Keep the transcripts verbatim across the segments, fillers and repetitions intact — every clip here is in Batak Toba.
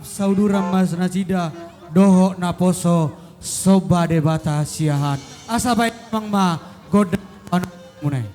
sauduran ma nasida dohot naposo somba Debata siahaan. Asa baen damang ma gondang panungkunan muna i.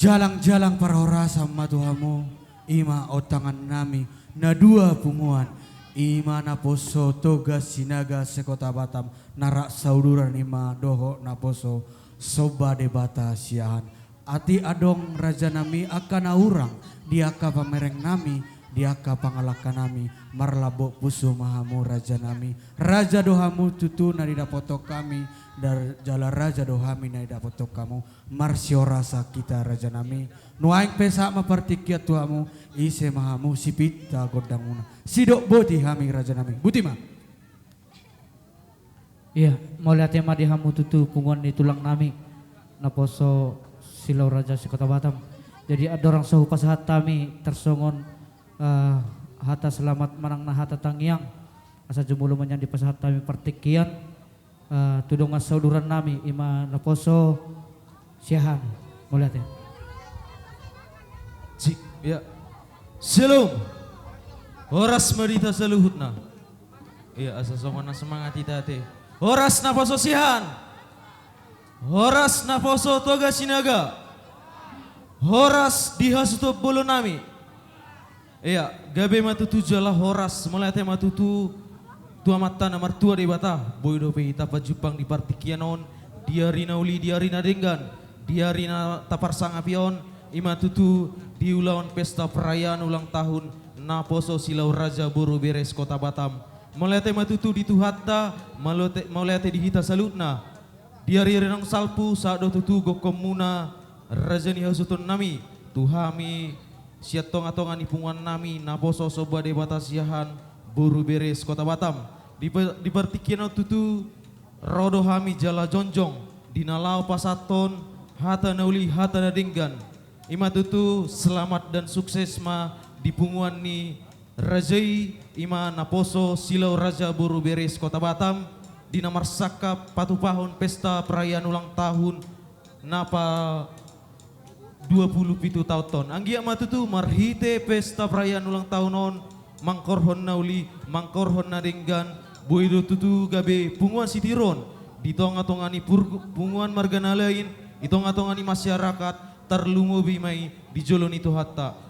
Jalang-jalang parhorasan ma tu hamu, i ma ontangannami na dua punguan, i ma naposo Toga Sinaga se-Kota Batam, na rap sauduran i ma dohot naposo somba Debata siahaan. Atik adong rajanami angka na hurang di angka pamerengnami, di angka pangalangkanami, marlambok pusu ma hamu rajanami. Raja do hamu tutu na didapothon hami, dar-, jala raja do hami na didapothon hamu. Marsihorasan hita rajanami. Nuaeng pe sahat ma partingkian tu hamu, ise ma hamu sipinta gondangmuna. Sidok boti hami rajanami. Boti ma. Ia, mauliate ma di hamu tutu punguan ni tulangnami, naposo Silau Raja se-Kota Batam. Jadi andorang so hupasahat hami tarsongon, eh, hata selamat manang na hata tangiang, asa jumolo ma nian dipasahat hami partingkian, eh, tu dongan saudurannami, i ma naposo siahaan. Mauliate. Cik, ia. Shalom. Horas ma di hita saluhutna. Ia, asa songon na semangat hita ate. Horas naposo siahaan. Horas naposo Toga Sinaga. Horas di hasuhuton bolonnami. Ia, gabe ma tutu jala horas, mauliate ma tutu tu Amanta na martua Debata, boi dope hita pajumpang di partingkian on, di ari na uli, di ari na denggan, di ari na taparsangapi on, i ma tutu di ulaon pesta perayaan ulang tahun naposo Silau Raja Boru Bere se-Kota Batam. Mauliate ma tutu di Tuhanta, mauliate, mauliate di hita saluhutna. Di ari-ari naung salpu, sahat do tutu gokhonmuna raja ni hasuhutonnami, tu hami sian tonga-tonga ni punguannami, naposo somba Debata siahaan, Boru Bere se-Kota Batam. Di pa-, di partingkian on tutu, ro do hami jala jongjong, di na laho pasahathon hata na uli, hata na denggan. I ma tutu, selamat dan sukses ma di punguan ni raja i, i ma naposo Silau Raja Boru Bere se-Kota Batam, di na marsangkap patupahon pesta perayaan ulang tahun na pa dua pulu pitu taon on. Anggiat ma tutu marhite pesta perayaan ulang tahun on, manghorhon na uli, manghorhon na denggan, boi do tutu gabe punguan sitiruon di tonga-tonga ni purgu-, punguan marga na lain, di tonga-tonga ni masyarakat, tarlumobi ma i di jolo ni Tuhanta.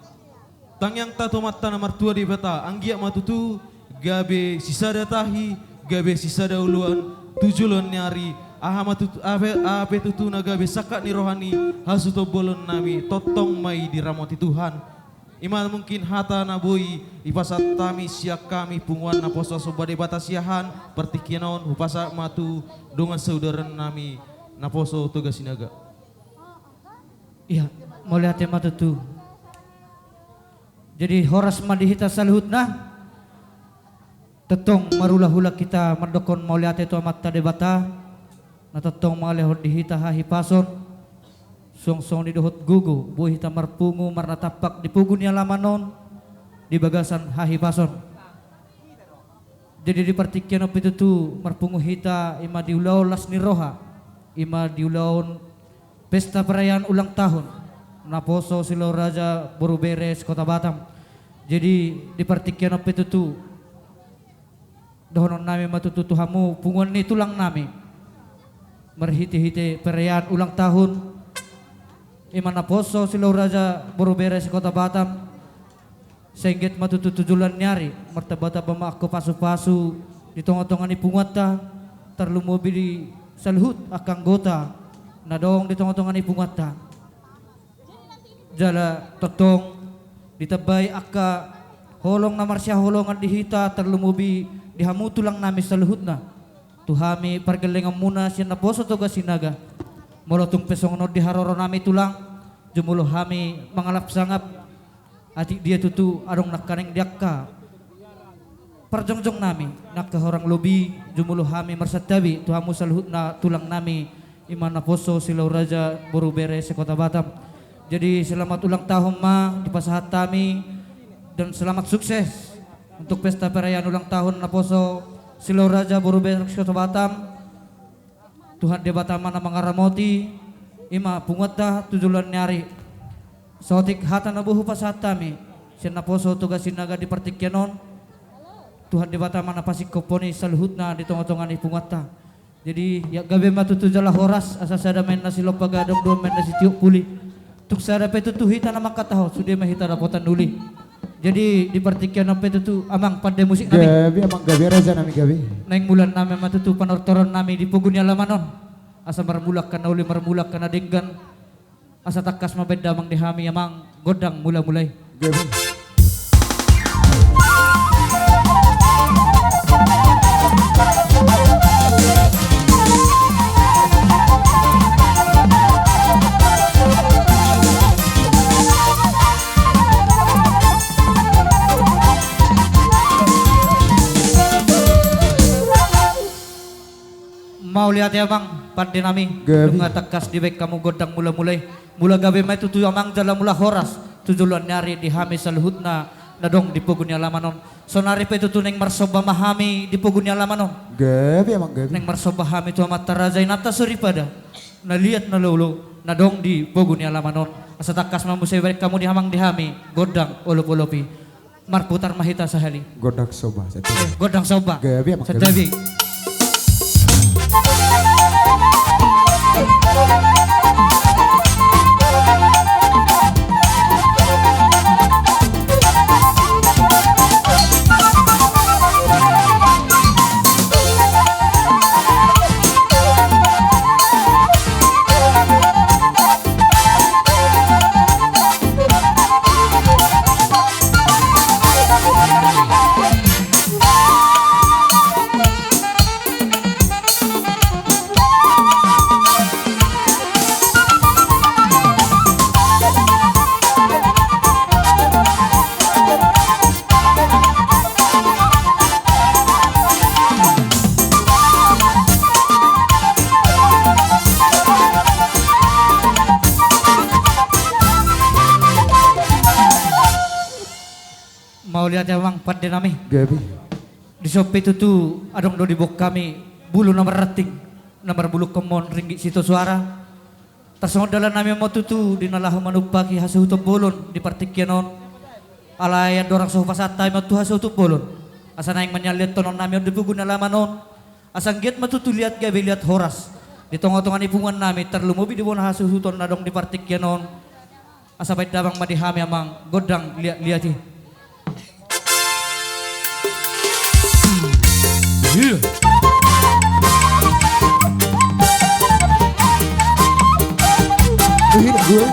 Tangiangta tu Amanta na martua Debata, anggiat ma tutu gabe sisada tahi, gabe sisada oloan, tu joloan ni ari, aha ma tutu, aha pe, aha pe tutu na gabe sangkap ni roha ni hasuhuton bolonnami, tongtong ma i diramoti Tuhan. I ma mungkin hata na boi dipasahat hami sian hami punguan naposo somba Debata siahaan, partingkian on hupasahat ma tu dongan saudarannami naposo Toga Sinaga. Ia, mauliate ma tutu. Jadi horas ma di hita saluhutna. Tongtong marhulahula hita mandokhon mauliate tu Amanta Debata. na tongtong mangalehon di hita hahipason, suang songon i dohot gogo boi hita marpungu marnatampak di pogu ni alaman on di bagasan hahipason. Jadi di partingkian on pe tutu marpungu hita i ma di ulaon las ni roha, i ma di ulaon pesta perayaan ulang tahun Naposo Silau Raja Boru Bere se-Kota Batam. Jadi di partingkian on pe tutu dohonon nami ma tutu tu hamu punguan ni tulang nami marhite-hite perayaan ulang tahun i ma Naposo Silau Raja Boru Bere se-Kota Batam. Sai anggiat ma tutu tu joloan ni ari martamba-tamba ma angka pasu-pasu di tonga-tonga ni punguanta, tarlumobi di saluhut angka anggota na adong di tonga-tonga ni punguanta. Jala tongtong ditambai angka holong na marsihaholongan di hita, tarlumobi di hamu tulang nami saluhutna, tu hami pargellenganmuna sian Naposo Toga Sinaga. Molo tung pe songon on di haroro nami tulang, jumolo hami mangalap sangap, atik dia tutu adong nangkaning di angka parjongjong nami, nangka horang lobi, jumolo hami marsantabi tu hamu saluhutna tulang nami, i ma Naposo Silau Raja Boru Bere se-Kota Batam. Jadi selamat ulang tahun ma dipasahat hami, dan selamat sukses untuk pesta perayaan ulang tahun Naposo Silau Raja Boru Bere se-Kota Batam. Tuhan Debata ma na mangaramoti, i ma punguanta tu joloan ni ari. Saotik hata na boi hupasahat hami sian Naposo Toga Sinaga di partingkian on. Tuhan Debata ma na pasingkophon i saluhutna di tonga-tonga ni punguanta. Jadi ia gabe ma tutu jala horas, asa sada ma inna silompa gadong, dua ma inna sitiop puli. Tung sada pe tutu hita na mangkatahon, sude ma hita dapotan uli. Jadi di partingkian on pe tutu amang pande musik nami. Gabe amang, gabe raja nami, gabe. Naeng mula nami ma tutu panortoron nami di pogu ni alaman on. Asa marmula angka na uli, marmula angka na denggan. Asa tangkas ma baen damang di hami amang gondang mula-mula i. Gabe. Mauliate amang pande nami. Gabe. Nunga tangkas dibaen hamu gondang mula-mula i. Mula gabe ma i tutu amang jala mula horas tu joloan ni ari di hami saluhutna na adong di pogu ni alaman on. Saonari pe tutu naeng marsomba ma hami di pogu ni alaman on. Gabe amang, gabe. Naeng marsomba hami tu amanta raja, inanta soripada, na liat na lolo na adong di pogu ni alaman on. Asa tangkas ma muse baen hamu di amang di hami gondang olop-olop i. Marputar ma hita sahali. Gondang somba, santabi. Eh, gondang somba. Gabe amang, gabe. Santabi. Mauliate amang pande nami. Gabe. Dison pe tutu adong do diboan hami bulu na marranting na marbulungkon mon ringgit sitio suara. Tarsongon dalan nami ma tutu di na laho manumpahi hasuhuton bolon di partingkian on. Alai andorang so hupasahat hami ma tu hasuhuton bolon, asa naeng manjalo liathon nami on di pogu ni alaman on. Asa anggiat ma tutu liat gabe liat horas di tonga-tonga ni punguan nami, tarlumobi di bona hasuhuton na adong di partingkian on. Asa baen damang ma di hami amang gondang liat-liat i. Iya. Iya, gue.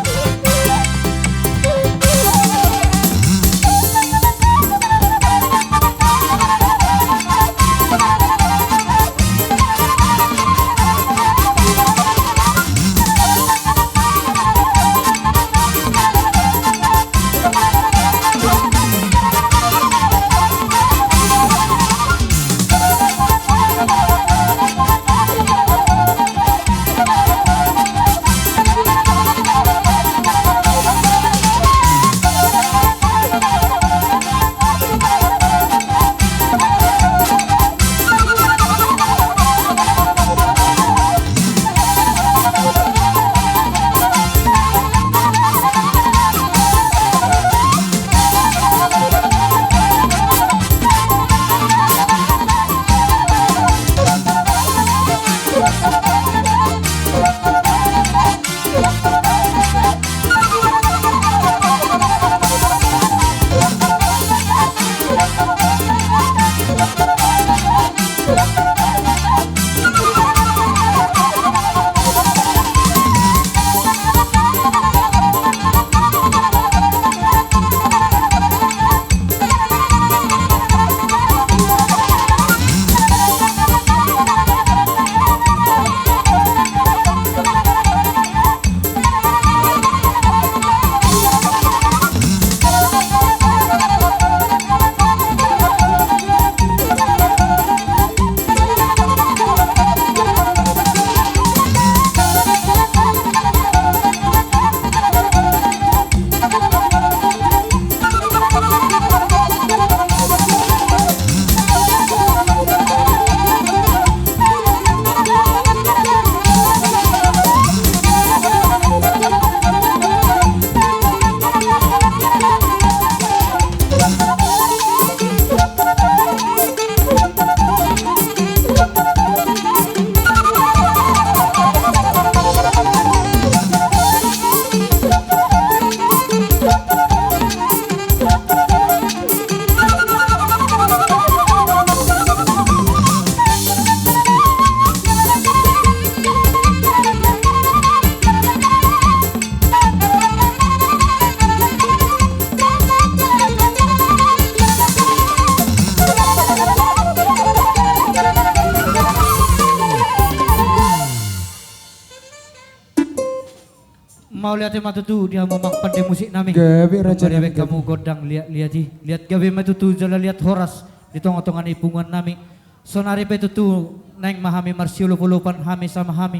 Mauliate ma tutu di hamu amang pande musik nami. Gabe raja nami, gabe. Hamu gondang liat-liat i. Liat gabe ma tutu jala liat horas di tonga-tonga ni punguan nami. Sonari pe tutu naeng ma hami marsiolop-olopan hami sama hami.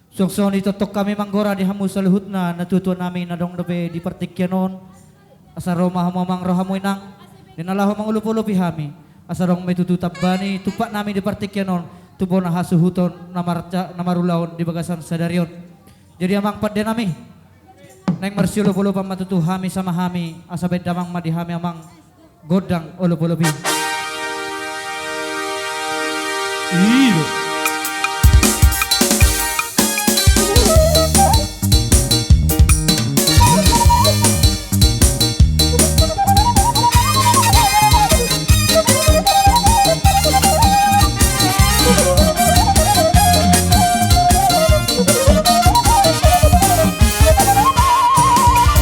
Suang songon i tongtong hami manggora di hamu saluhutna natua-tua nami na adong dope di partingkian on. Asa ro ma hamu amang, ro hamu inang, di na laho mangolop-olopi hami. Asa adong ma i tutu tamba ni tumpak nami di partingkian on tu bona hasuhuton na marca-, na marulaon di bagasan sadari on. Jadi amang pande nami, naeng marsiolop-olopan ma tutu hami sama hami, asa baen damang ma di hami amang gondang olop-olop i. I do.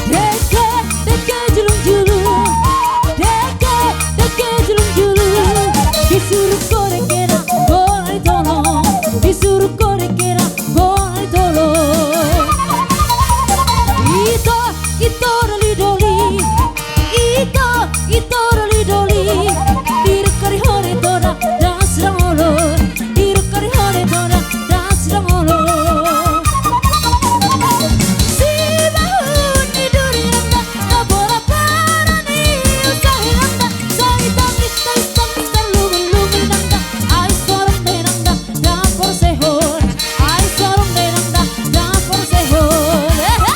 Dengke, dengke, julung-julung. Dengke, dengke, julung-julung. Di suruk ho dengkena bona ni tolong. Di suruk ho dengkena bona ni tolong. Ito, ito, doli-doli. Ito, ito, doli-doli. Di rukka di hore toda, das dangolo. Di rukka di hore toda, das dangolo. Sibahu ni duri nangga, na bora-bora ni usahi nangga. Sai tangis, sai tangis, tarlumun-lumun nangga. Ai sorong de nangga, dapor sehon. Ai sorong de nangga, dapor sehon. Hehe.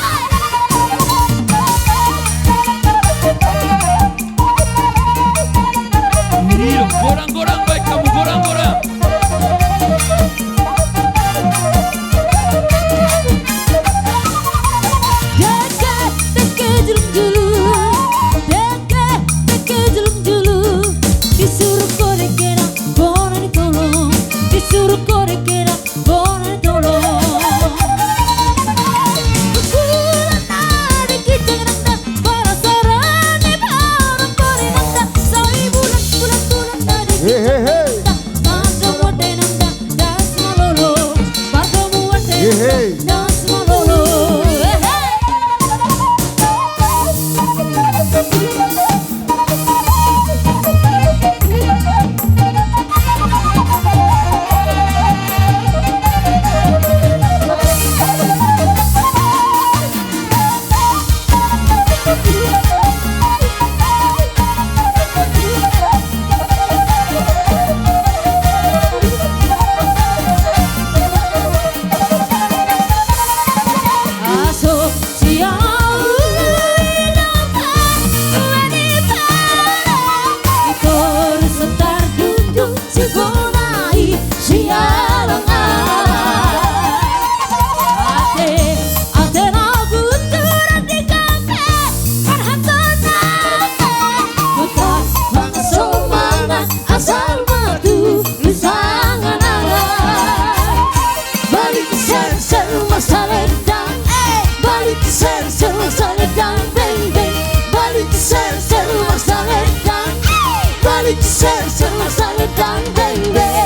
Iyo, godang-godang, baen hamu godang-godang. Dengke, dengke, julung-julung. Dengke, dengke, julung-julung. Di suruk ho dengkena bona ni tolong. Di suruk ho dengkena bona ni tolong. Bulan na di ginjang nangda, bona sore ni bona pori nangda, sai bulan, bulan, bulan na di ginjang nangda, pardomuan de nangda, das malolo, pardomuan de nangda, das malolo. Hehe. Aso sialuan i dohot nuaeng ni pala, i toru so tardungdung sibonai sialang ai. Ate, ate na guturan di gabe, parhatoan nami, huta mangan so mangan, asal ma tu lusangan alai. Balik serser ma salendang, eh, balik serser ma salendang, beng, beng. Balik serser ma salendang, eh, balik serser ma salendang, beng, beng.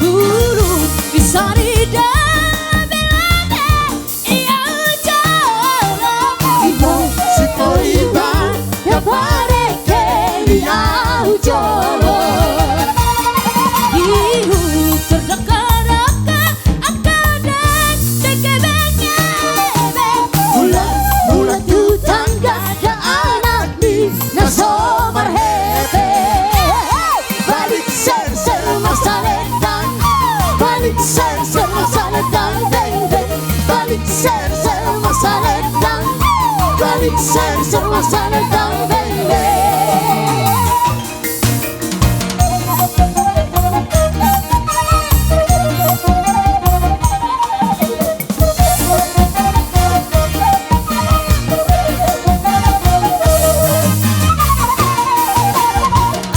Bulung bisa di dalam belabe, ia ujolo. Ibu si Poriban, ia pareke ia ujolo. Ihu terdaka-daka, angka dengke bengebeng. Mula, mula tu tangga da anak ni na so marhepeng. Balik serser ma salendang, balik serser ma salendang, beng, beng. Balik serser ma salendang, balik serser ma salendang, beng, beng.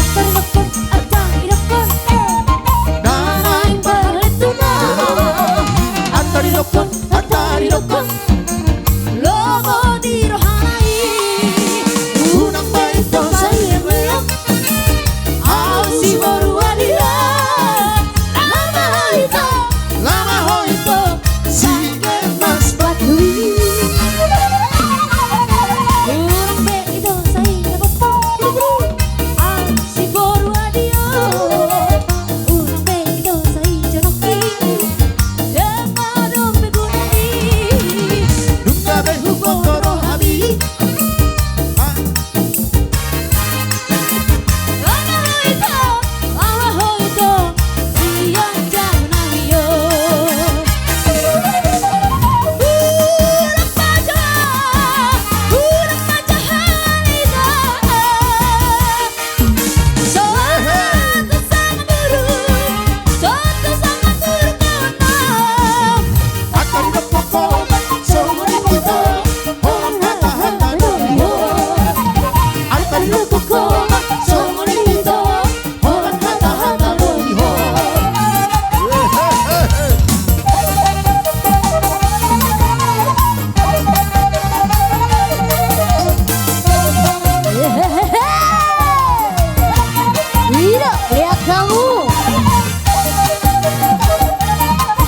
Antari dokon, antari dokon, eh. Nanaeng parletuna. Antari dokon, antari dokon.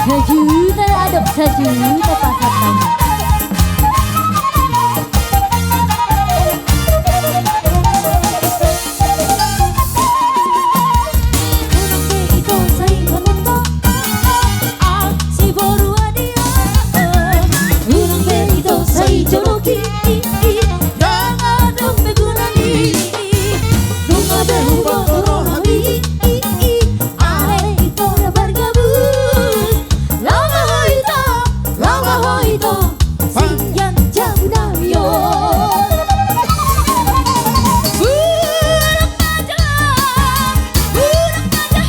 Sajuta adong, sajuta pasahat. Unang be ito sai manonton, ah, si boru adia. Unang be ito sai joloki, i, i, ndang adong be gunana i. Nunga be huboto rohami, i, i, ale ito na margabus. Laho ma ho ito, laho ma ho ito, sian jabu nami on. Unang maja, unang maja.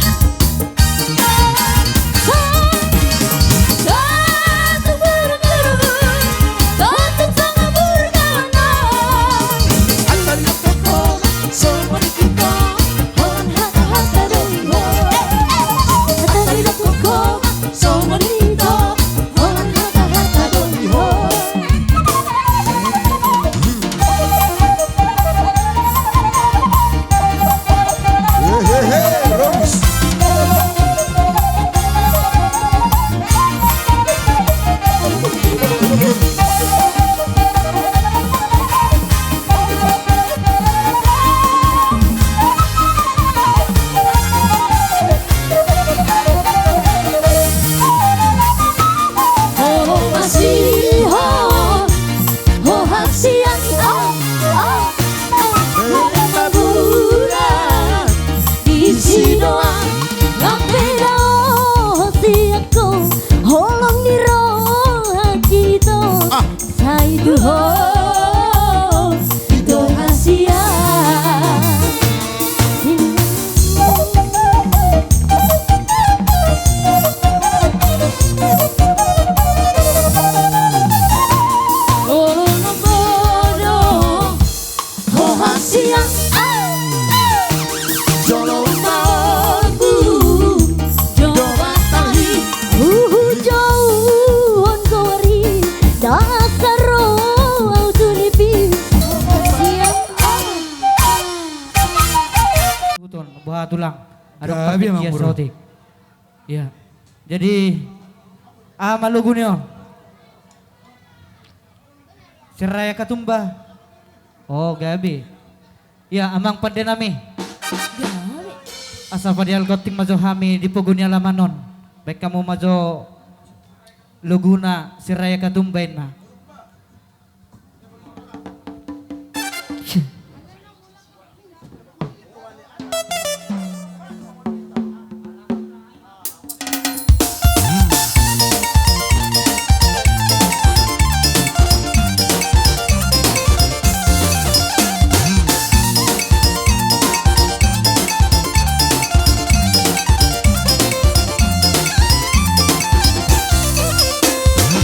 Ho masihol, ho hasian, ah, ah, ah. Memang bulan disi doang, nang pe dao sian ho, holong ni roha hita. Ah. Sai tu ho, ito hasian. Olo na bodo. Ho hasian, ah, jolo ma ombun, jolo ma tahi. Huhut jolo on goari, dasar ro au tu nipi. Hasian, ah. Buton, buha tulang. Adong. Gabe, Amang Boru. Sotik. Iya. Jadi, aha ma logu ni on? Siraya Katumba. Oh, gabe. Iya, amang pande nami. Gabe. Asa padial gonting ma jo hami di pogu ni alaman on. Baen hamu ma jo loguna Siraya Katumba inna.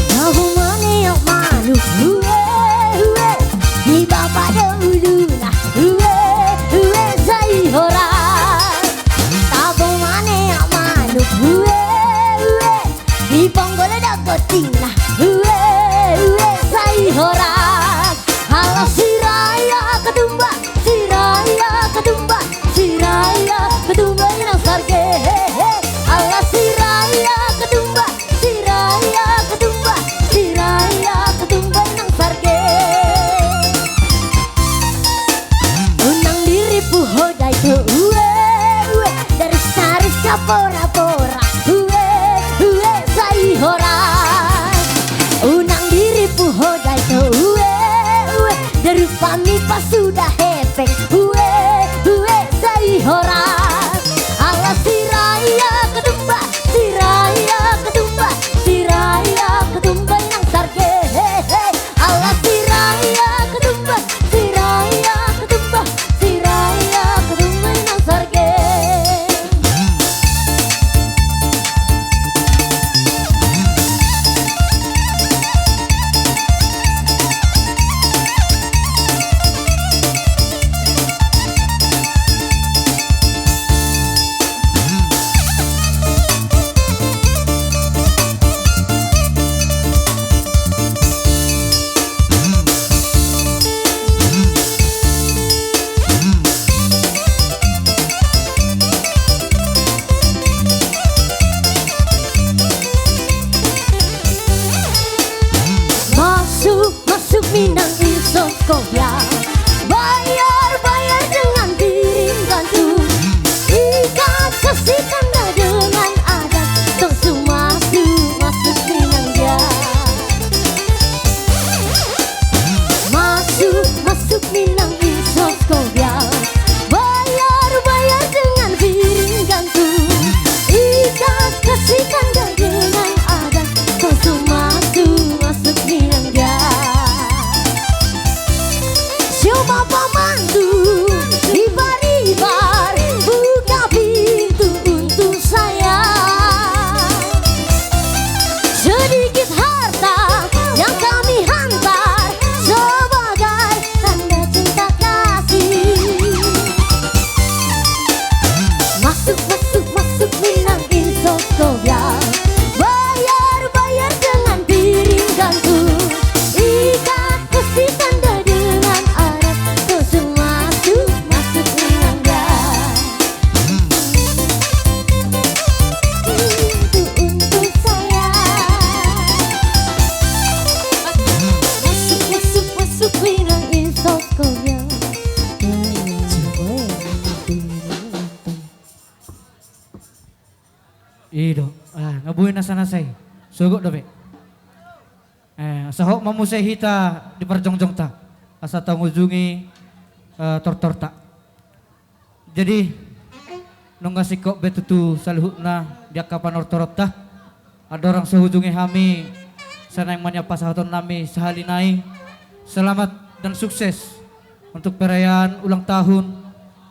Tabo maneak manuk, ue, ue, di bapa dauluna, ue, ue, sai horas. Tabo maneak manuk, ue, ue, di ponggol do gontingna, ue, ue, sai horas. Ala Siraya Katumba, Siraya Katumba, Siraya Katumba inang sarge. Ala Siraya Katumba, Siraya Katumba, Siraya Katumba inang sarge. Unang diripu ho da ito, ue, ue, dari sari sapora-pora, ue, ue, sai horas. Unang diripu ho da ito, ue, ue, dari pami pasuda hepeng, ue, ue, sai horas. Ala Siraya Katumba, Siraya Katumba, Siraya Katumba inang sarge. Ala Siraya Katumba, Siraya Katumba, Siraya Katumba inang sarge. Minang Insos Kopiah. Bayar, bayar dengan piring gantung. Ikat kasih tanda dengan adat. Tong su masuk, masuk Minang dia. Masuk, masuk Minang Insos Kopiah. Bayar, bayar dengan piring gantung. Ikat kasih tanda dengan adat. Tong su masuk, masuk Minang dia. Siapa pamandu, ibar-ibar, buka pintu untuk saya. Sedikit harta yang kami hantar sebagai tanda cinta kasih. Masuk, masuk, masuk Minang Insos Kopiah. Bayar, bayar dengan piring gantung. Ikat kasih tanda dengan adat. Tong su masuk, masuk Minang dia. Itu untuk saya. Masuk, masuk, masuk Minang Insos Kopiah. I do. Ah, nga boi nasa-nasa i. Sogot dope. Eh, asa hot ma muse hita di parjongjongta. Asa taujungi, eh, tortorta. Jadi, nunga singkop be tutu saluhutna di angka panortoronta. Andorang so hujungi hami, sai naeng ma nian pasahatonnami sahali nai. Selamat dan sukses untuk perayaan ulang tahun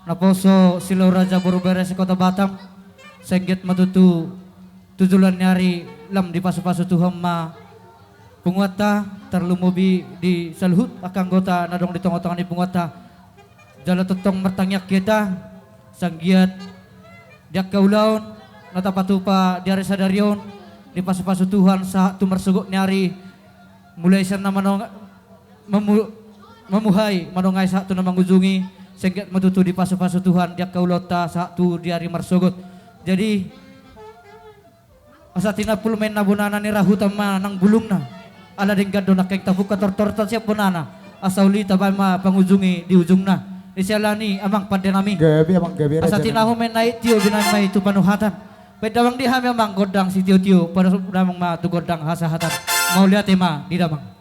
naposo Silau Raja Boru Bere se-Kota Batam. Sai anggiat ma tutu tu joloan ni ari lam dipasu-pasu Tuhan ma punguanta, tarlumobi di saluhut angka anggota na adong di tonga-tonga ni punguanta. Jala tongtong martangiang hita, sai anggiat di angka ulaon na tapatupa di ari sadari on, dipasu-pasu Tuhan sahat tu marsogot ni ari, mulai sian na manong-, mamu-, mamuhai, manongai sahat tu na mangujungi, sai anggiat ma tutu dipasu-pasu Tuhan di angka ulaonta sahat tu di ari marsogot. Jadi, asa tinampul ma inna bonana, nirahutan ma nang bulungna. Ala denggan do nangkin tapungka tortorta sian bonana. Asa uli tabaen ma pangujungi di ujungna. Disiala ni i amang pandenami. Gabe, amang, gabe, asa raja, tinahu ma inna i tio, binaen ma i tu panuhatan. Baen damang di hami amang gondang sitio-tio, pasahat damang ma tu gondang hasahatan. Mauliate ma di damang.